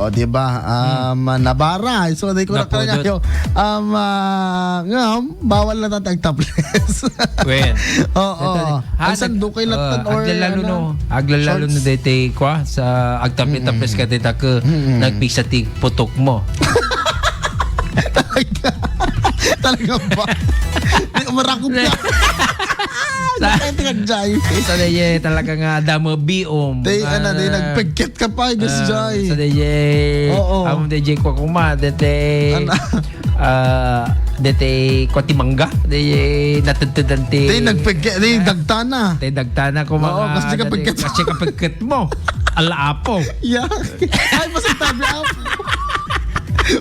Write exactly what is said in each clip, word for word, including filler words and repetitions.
O, di ba? Um, nabara. So, di ko na Napudot. Kaya, um, ah, ngam, bawal na tatag taples. Wen. Oo. Ito, ha, Ang nag-, sandukay ah, latan or aglalalo ano, no. Aglalalo no shorts. Dete kwa sa agtapit-tapis Mm-mm. Ka dita ke Mm-mm. Nagpisa ti putok mo. Talaga. Talaga ba? Di, marakop ka. Sa Ay, tingnan, Jai. Sa deye talaga nga damo biom. Tay, ano, di Ah, nagpigkit ka pa, Gus ah, Jai. Sa deye, Oo. Amo deye kwa kuma, dete, Ano? ah, dete kwa ti mangga, deye natedtedan ti Tay, nagpigkit, di Ah. Dagtana. Tay dagtana ko Oo, mga kasi dete, kapigkit. Kasi kapigkit mo. Ala apo. Yeah. Ay, pasintabi, apo.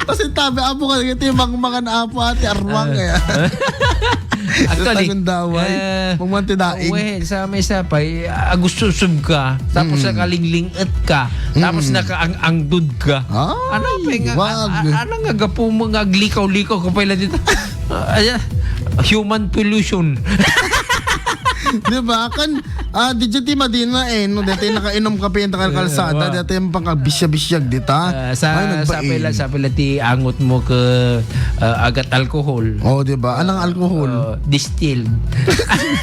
Pasintabi, apo, kasi ito yung mangmangan, apo, ate, arwang, Ah. eh. Actually, Tagundawan. Eh, Mangmanti daig. Uwe, sa may sapay, agussusub ka, tapos Mm. nakalinglinget ka, tapos Mm. nakaang-angdud ka. Ay, Ano pa yung, wag. A-, a-, ano nga gapu mo nga aglikaw-likaw ka pala dito? Ah, ayan, human pollution. Di ba? Kan, ah, di dyan ti Madina eh, no? Dati nakainom ka pa yung takal Eh, kalsada, wa. Dati yung pangkabisya-bisyag, di ta? Ah, sa, Ay, sa nagbain. Pila, sa pila ti angot mo ka, ah, agat alcohol. Oh, di ba? Anong alcohol? Ah, distilled.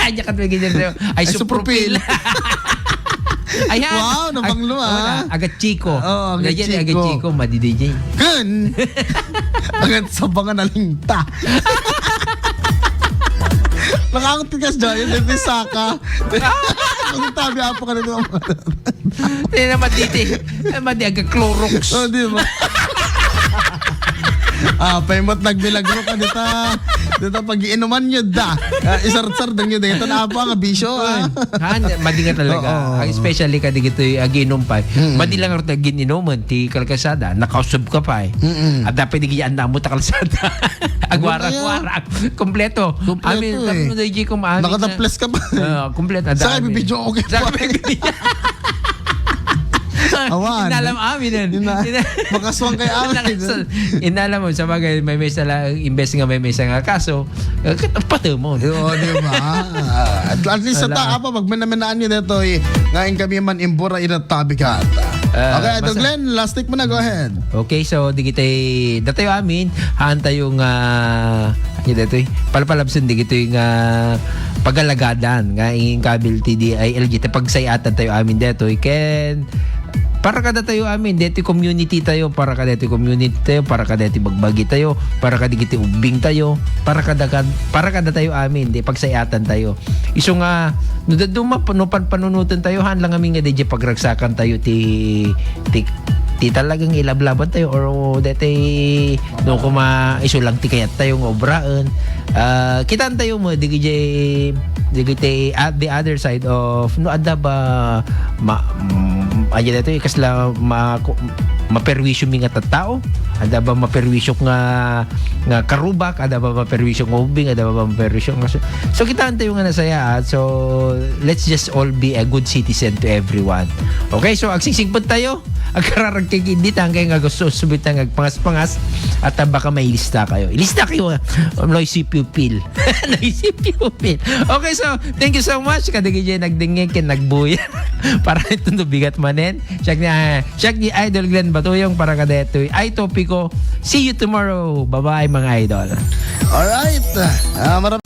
Ay, diyan ka tuloy ganyan sa'yo. Isopropyl. Isopropyl. Ayan. Wow, nabanglo, Ag-, ah. Wala. Agat Chico. Oo, agat Ayan, agat Chico. Chico, madi D J. Kun! Agat sabangan aling ta. Nakaanggot ka, Joy. Hindi, saka. Ang tabi, apo ka na doon. Hindi na madidi. Ay, madi aga Clorox. Oh, di ba? Ah, paimot nagmilagro ka dita. Dita pag-iinuman nyo da. Ah, isartsar da nyo dito. Apo nga bisyo, ah. Han, madi nga talaga. Oo. Ang especially ka digito'y agiinom pa. Mm. Madi lang rito agiinuman, ti kalkasada. Nakausab ka pa eh. Mm-mm. At dapat di kaya anda mo ta kalsada. Agwara-gwara. Kompleto. Kompleto Amin, eh. Tapos mo na, J C, kung amin na. Nakataples ka pa. Ah, kompleto. Sa Dami. Video, okay Sa pa. Video. Awan. Inalam amin yan. Ina-, Ina-, makaswang kay amin. Nakaswang. Inalam mo, sa bagay, may mesa lang, imbes nga may mesa nga kaso, eh, kat-, pati mo. Oo, di ba? Ah, at, at least sa Wala. Taa pa, pag manamanaan nyo na ito, eh, ngayon kami man imbura, inatabi ka. Ah, Okay, Idol basta Glenn, last take mo na, go ahead. Okay, so, di kita, datayo amin, haan tayo nga, ano datoy, palpalabsan di kita nga pagalagadan, nga ing kabil ti D I L G, ta pagsayatan tayo amin detoy, ken, para kada tayo amin, detoy community tayo, para kada detoy community tayo, para kada detoy bagbagi tayo, para kada detoy ubbing tayo, para kada, kad-, para kada tayo amin, di pagsayatan tayo. Isu nga, no, daduma, no, pan-, panunutan tayo, han lang amin nga, di, di pagragsakan tayo, ti, ti, ti talagang ilablaban tayo, or, detoy, no, kuma, isu lang ti kayat tayo nga obraen. Ah, kitaan tayo mo, di, di, di, di, ah, the other side of, no, adda ba, ma-, mm, anya detoy, kasla, ma-, maperwisyo mi nga tattao? Adda ba maperwisyo nga, nga karubak? Adda ba maperwisyo nga ubbing? Adda ba maperwisyo nga su-, so, kitaan tayo nga nasayaat. So, let's just all be a good citizen to everyone. Okay, so, agsigsigpet tayo. Agkararag kay Gindit, hanggang nga gusto subit nga agpangas-pangas. At, ah, baka mailista kayo. Ilista kayo, ah, noisy pupil. Noisy pupil. Okay, so, thank you so much. Kadagiti nagdingngeg ken nagbuya. Para ito no bigat manen. Siak ni, ah, siak ni Idol Glenn Batuyong para kadetoy. Ay, topiko. See you tomorrow. Bye-bye, mga idol. Alright. Ah, maram-